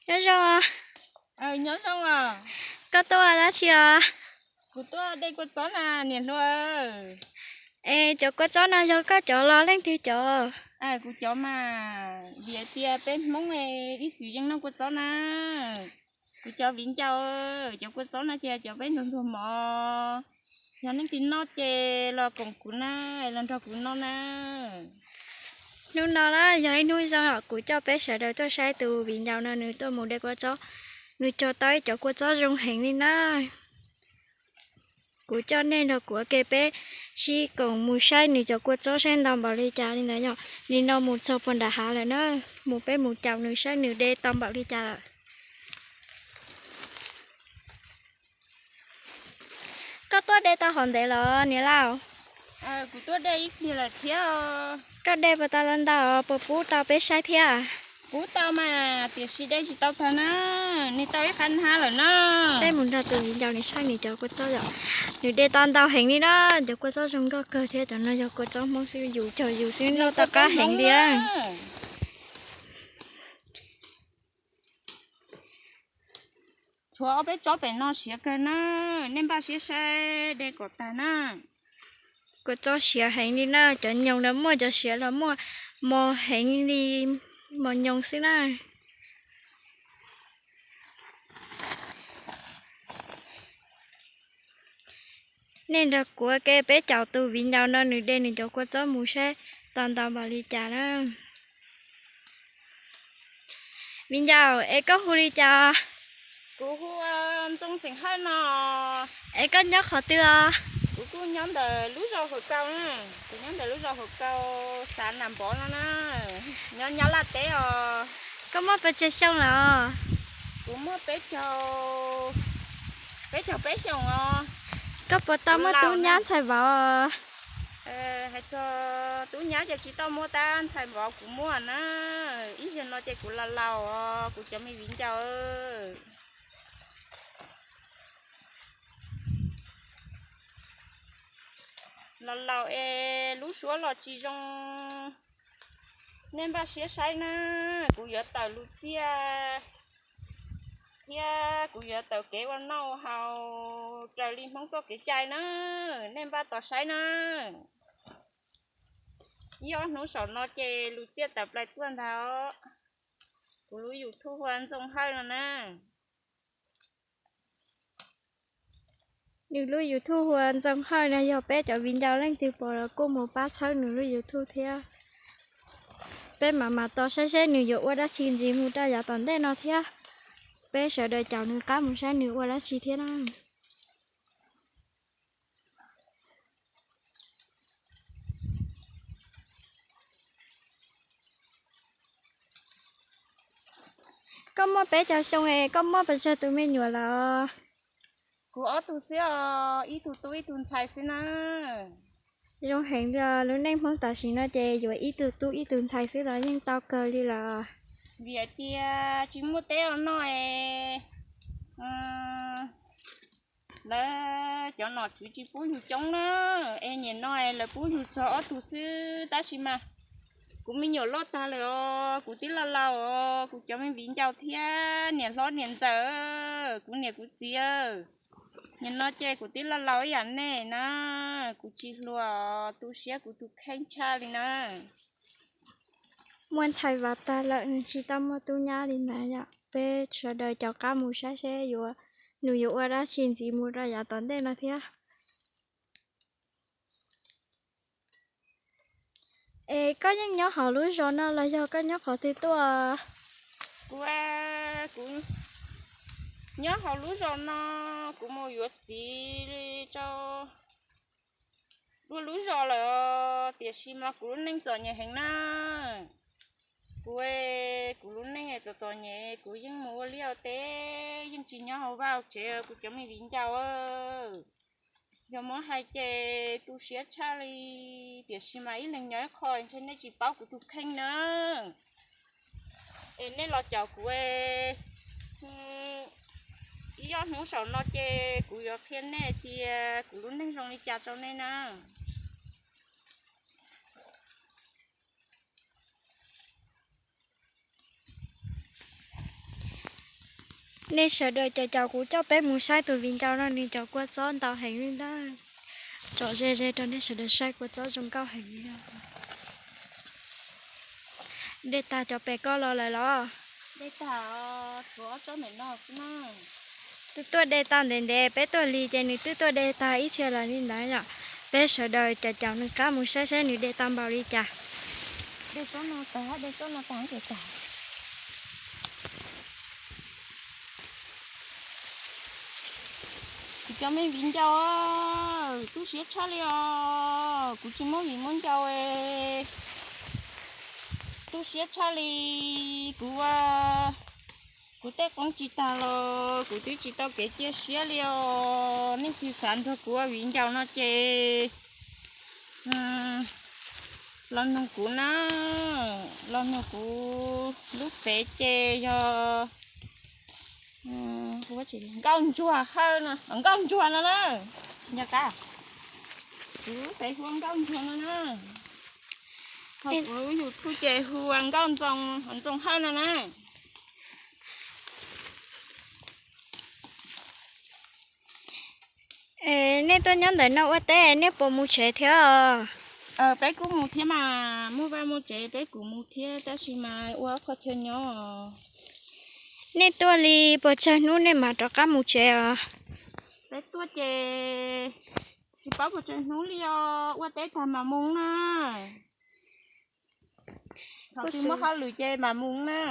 Nyob zoo. Nyob zoo. Koj tuaj dab tsi os? Kuv tuaj de kua txob na niam hluas. Es cov kua txob no yog koj cov los leej twg cov? Kuv cov mas, vim tias peb Hmoob ib txwm yeej noj kua txob na. Kuv cov viv ncaus, cov kua txob no ces cov peb ntxuag ntxuag mov. Yog leej twg noj ces los koom kuv na, los nrog kuv noj na. Hnub no na yog ib hnub zoo, kuv coj peb sawv daws tuaj saib tus viv ncaus no nws tuaj mus de kua txob, nws cog tau ib cov kua txob zoo heev li na. Kuv coj nej nrog kuv ua ke peb sib koom mus saib nws cov kua txob saib ntau npaum li cas li ntawd yom. Nim no mus txog puag nram hav lawm na, mus peb mus caum nws saib nws de tau npaum li cas lawm. Koj tuaj de tau hov ntev los niam laus? Kuv tuaj de ib pliag lawm thiab. Koj de puas tau los ntau, puas pub tau peb saib thiab? Pub tau mas, tiam sis de tsis tau tag na, nws tau ib qab hnab lawm na. Peb mus nrog tus viv ncaus nws saib nws cov kua txob yom. Nws de tau ntau heev li na, cov kua txob zoo nkauj kawg thiab, cov no yog kua txob Hmoob xwb, yus cog yus xwb noj tau qab heev li. Tshuav ob peb tsob pem no siav kawg na, nej npaj siab saib de kom tag na. Kua txob siav heev li na, cov nyoos los muaj, cov siav los muaj, mos heev li, mos nyoos xwb na. Nej nrog kuv ua ke peb caum tus viv ncaus no nws de nws cov kua txob mus saib tau ntau npaum li cas na. Viv ncaus, es koj hu li cas? Kuv hu Ntxoov Xeem Hawj no. Es koj nyob qhov twg os? Kuv kuj nyob ntawm lub zos Hauv Kaus na. Kuv nyob ntawm lub zos Hauv Kaus, xav Nam Npov no na. Nyob Nyab Laj teb os. Koj muaj pes tsawg xyoo lawm? Kuv muaj peb caug, peb caug peb xyoos os. Koj puas tau muaj tub nyab ntxhais vauv? Hais txog tub nyab ces tsis tau muaj, tab ntxhais vauv kuv muaj na. Ib zaug no ces kuv laus laus os kuv cov me viv ncaus. Laus laus es lub suab los tsis zoo, nej npaj siab saib na. Kuv yuav tawm lus txiaj thiab kuv yuav tawm kev ua noj ua haus raws li Hmoob txoj kev cai na. Nej npaj tos saib na. Ib ob hnub saum no ces lus txiaj tawm plaws tuaj ntag. Kuv lub YouTube hu ua Ntxoov Hawj no na. Nws lub YouTube hu ua Ntxoov Hawj no, yog peb cov viv ncaus leej twg pom los kuj mus pab txhawb nws lub YouTube thiab. Peb mam mam tos saib seb nws yuav ua dab tsi ntxiv mus rau yav tom ntej no thiab. Peb sawv daws caum nws qab mus saib nws ua dab tsi thiab na. Koj muaj peb caug xyoo es koj muaj pes tsawg tus me nyuam lawm? Kuv ob tug xwb os, ib tug tub ib tug ntxhais xwb na. Zoo heev li, lub neej Hmoob tam sim no ces yuav ib tug tub ib tug ntxhais xwb los yeej tau kawg li lawm. Vim hais tias tsis muaj teb ua noj es lawv cov nom tswv tsis pub yus coob na, es nim no lawv pub yus txog ob tug xwb tab sis mas kuv me nyuam loj tag lawm os, kuv twb laus laus os, kuv cov me viv ncaus thiab niam hlob niam ntxawm, kuv niam kuv txiv, nim no ces kuv twb laus laus ib yam nej na, kuv tsis hluas, tu siab kuv tus kheej tshaj li na. Muaj ntxhais vauv tag lawm nws tsis tau muaj tub nyab li ntawd yom. Peb sawv daws caum qab mus saib seb yuav, nws yuav ua dab tsi ntxiv mus rau yav tom ntej no thiab. Es koj yeej nyob hauv lub zos no los yog koj nyob qhov twg tuaj? Kuv, kuv nyob hauv lub zos no, kuv mus yuav txiv rau dua lub zos lawm, tiam sis mas kuv lub neej txom nyem heev na. Kuv, kuv lub neej txom txom nyem, kuv yeej mus ua liaj ua teb, yeej tsis nyob hauv vaj hauv tsev, kuv cov me viv ncaus. Yog muab hais ces tu siab tshaj li, tiam sis mas ib leeg nyob ib qho ntshe nej tsis paub kuv tus kheej na. Es nej los caum kuv ib ob hnub saum no ces kuv yuav qhia nej tias kuv lub neej zoo li cas rau nej na. Nej sawv daws caum caum kuv coj peb mus saib tus viv ncaus no nws cov kua txob ntau heev li ntag. Tsom ze ze rau nej sawv daws saib, kua txob zoo nkauj heev li. De tag cov pem ko los lawm los? Twb tuaj de tag ntev ntev, peb tuaj lig ces nws twb tuaj de tag ib txhia lawm li ntawd yom. Peb sawv daws caum caum nws qab mus saib saib nws de tau npaum li cas. Kuv cov me viv ncaus, tu siab tshaj li os, kuv tsis muaj viv muaj ncaus. Tu siab tshaj li, kuv ua, kuv tej qoob tsis tag los kuv twb tsis tau kev cia siab li os. Nej twg xav nrog kuv ua viv ncaus no ces los nug kuv na, los nug kuv lub fev ces yog Nkauj Ntsuag Hawj, Nkauj Ntsuag no na, tsis nco qab. Kuv lub fev hu ua Nkauj Ntsuag no na. Ho kuv lub YouTube ces hu ua Nkauj Ntxoo, Ntxoo Hawj no na. Nej tuaj nyob ntawm no ua teb nej puas mus tsev thiab? Peb kuj mus thiab mas, muaj vaj muaj tsev peb kuj mus thiab, tab sis mas ua qhov chaw nyob. Nej tuaj li puas tsawg hnub nej mam rov qab mus tsev os? Peb tuaj ces tsis paub puas tsawg hnub li os, ua teb tag mam mus na. Thaum twg muaj hauj lwm ces mam mus na.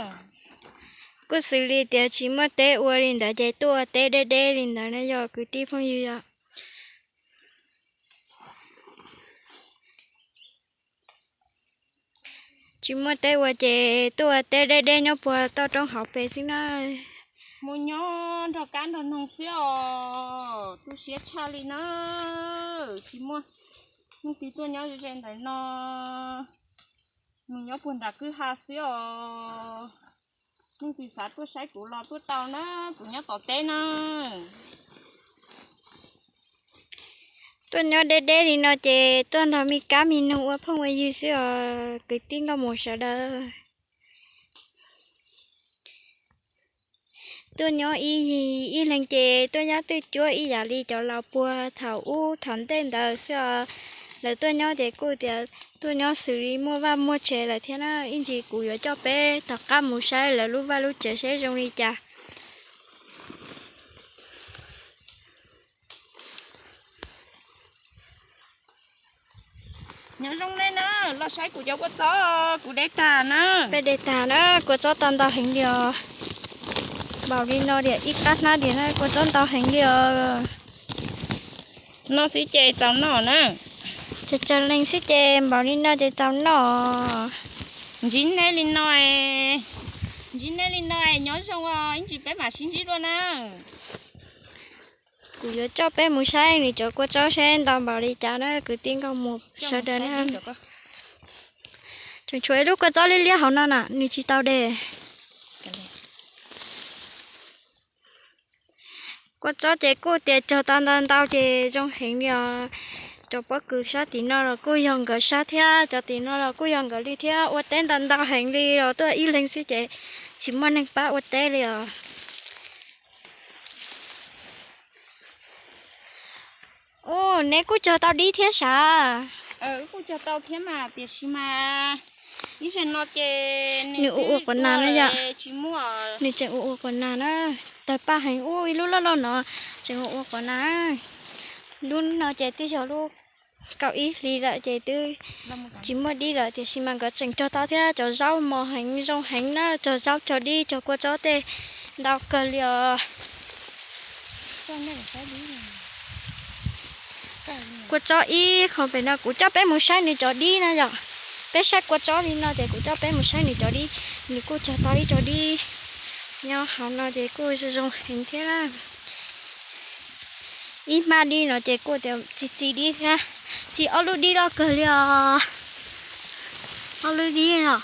Kuj xws li tias tsis muaj teb ua li ntawd ces tuaj ua teb deb deb li ntawd na yog kwv tij phooj ywg yom. Tsis muaj teb ua ces tuaj ua teb deb deb nyob puag toj roob hauv pes xwb na. Mus nyob nrog kab nrog noog xwb os, tu siab tshaj li na. Tsis muaj neeg twg tuaj nyob ze ze ntawm no, mus nyob puag nram kwj ha xwb os. Neeg twg xav tuaj saib kuv los tuaj tau na, kuv nyob tom teb na. Tuaj nyob deb deb li no ces tuaj nrog me kab me noog ua phooj ua ywg xwb os kwv tij nkauj muam sawv daws. Tuaj nyob ib yig ib leeg ces tuaj nyob twj cuab ib yam li cov laus puag thaum ub thaum ntej ntawd xwb os. Lawv tuaj nyob ces kuj tias tuaj nyob xws li muaj vaj muaj tsev lawm thiab na. Ib ntsis kuv yuav coj peb tom qab mus saib lawv lub vaj lub tsev seb zoo li cas. Nyob zoo nej na, los saib kuv cov kua txob kuv de tag na. Peb de tag na, kua txob tau ntau heev li os. Npaum li no diam ib qab hnab diam na, kua txob ntau heev li os. No xwb ces txaus noj na. Tsawg tsawg leeg xwb ces npaum li no ces txaus noj. Ntsib nej li no, ntsib nej li no nyob zoo os, ib ntsis peb mam sib ntsib dua na. Kuv yuav coj peb mus saib nws cov kua txob seb ntau npaum li cas na kwv tij nkauj muam sawv daws na. Tseem tshuav ib lub kua txob liab liab hauv no na, nws tsis tau de. Kua txob ces kuj tias cog tau ntau ntau ces zoo heev li os. Cov pob kws sab tim no los kuj yog nkawd sab thiab, cov tim no los kuj yog nkawd li thiab. Ua teb ntau ntau heev li los tuaj ib leeg xwb ces tsis muaj neeg pab ua teb li os. Ub, neb kuj cog tau dib thiab sav? Wb kuj cog tau thiab mas, tiam sis mas ib zaug no ces nws ua ua quav nas na yom. Nws tseem ua ua quav nas na, tawg paj heev. Ub, ib lub loj loj no tseem ua ua quav nas. Lub no ces twb yog lub kaum ib hlis lawm ces twb tsis muaj dib lawm, tiam sis mas nkawd tseem cog tau thiab. Cov zaub mos heev zoo heev na, cog zaub cog dib cog kua txob tej ntau kawg li os. Kua txob ib qho pem no kuv coj peb mus saib nws cov dib na yom. Peb saib kua txob li no ces kuv coj peb mus saib nws cov dib. Nws kuj cog tau ib co dib nyob hauv no ces kuj zoo heev thiab na. Ib hmab dib no ces kuj txi txi dib thiab. Txi ob lub dib loj kawg li os. Ob lub dib os,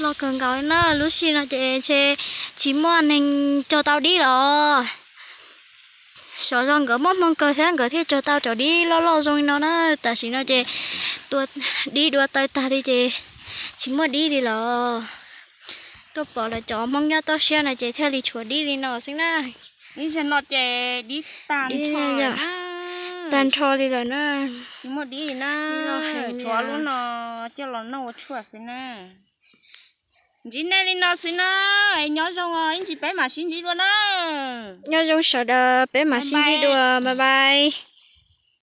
loj kawg nkaus na. Lub sij no ces ntshe tsis muaj neeg cog tau dib los. Xyov yog nkawd muaj hmoo kawg thiab nkawd thiaj cog tau cov dib loj loj zoo li no na. Tam sim no ces tua dib dua tawg tag li ces tsis muaj dib li los. Tuaj pom lawv cov Hmoob nyob toj siab no ces thiaj li tshuav dib li no xwb na. Ib zaug no ces dib tag nrho, tag nrho li lawm na. Tsis muaj dib li na. Tshuav lub no coj los noj ua tshuaj xwb na. Ntsib nej li no xwb na. Nyob zoo, ib ntsis peb mam sib ntsib dua na. Nyob zoo sawv daws, peb mam sib ntsib dua, bye bye.